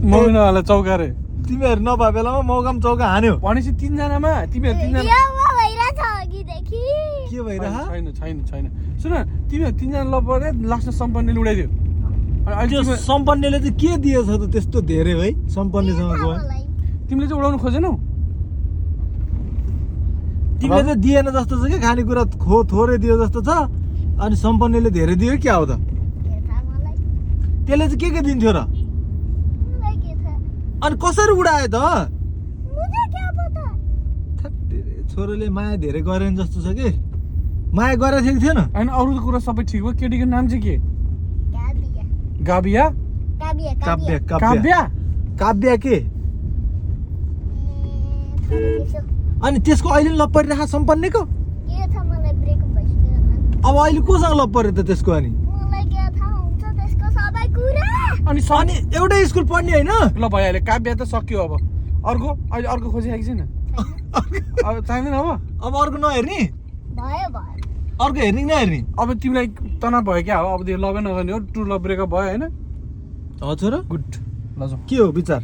ममिनावाला चौका रे तिमीहरू नभए बेलामा मौकामा चौका हान्यो भनेपछि तिनजनामा तिमीहरू तिनजना के भइरह छैन छैन छैन सुन तिमीहरू तिनजना लपरे लास्टमा सम्पन्नले उडाइदियो अनि अहिले त्यो सम्पन्नले चाहिँ के दिएछ त त्यस्तो धेरै है सम्पन्नसँग गयो तिमीले चाहिँ उडाउनु खोजेनौ तिमीले चाहिँ दिएन जस्तो छ कि खानेकुरा थोरै दियो जस्तो छ अनि सम्पन्नले धेरै दियो क्या हो त त्यसले चाहिँ के दिन्थ्यो र अनि कसरी उडायो त छोरोले माया धेरै गरेन जस्तो छ कि माया गरेको थियो कि थिएन होइन अरूको कुरा सबै ठिक भयो केटीको नाम चाहिँ के गाबिया काव्य काव्या काव्य के अनि त्यसको अहिले लप परिरहेको सम्पन्नेको अब अहिले कोसँग लप पर्यो त त्यसको अनि अनि अनि एउटै स्कुल पढ्ने होइन ल भइहाल्यो काव्या त सक्यो अब अर्को अहिले अर्को खोजिरहेको छैन अब चाहिँदैन अब अर्को नहेर्ने अर्को हेर्ने कि नहेर्ने अब तिमीलाई तनाव भयो क्या अब त्यो लभै नगर्ने हो ट्रु लभ ब्रेकअप भयो होइन हजुर गुड ल जाऊ के हो विचार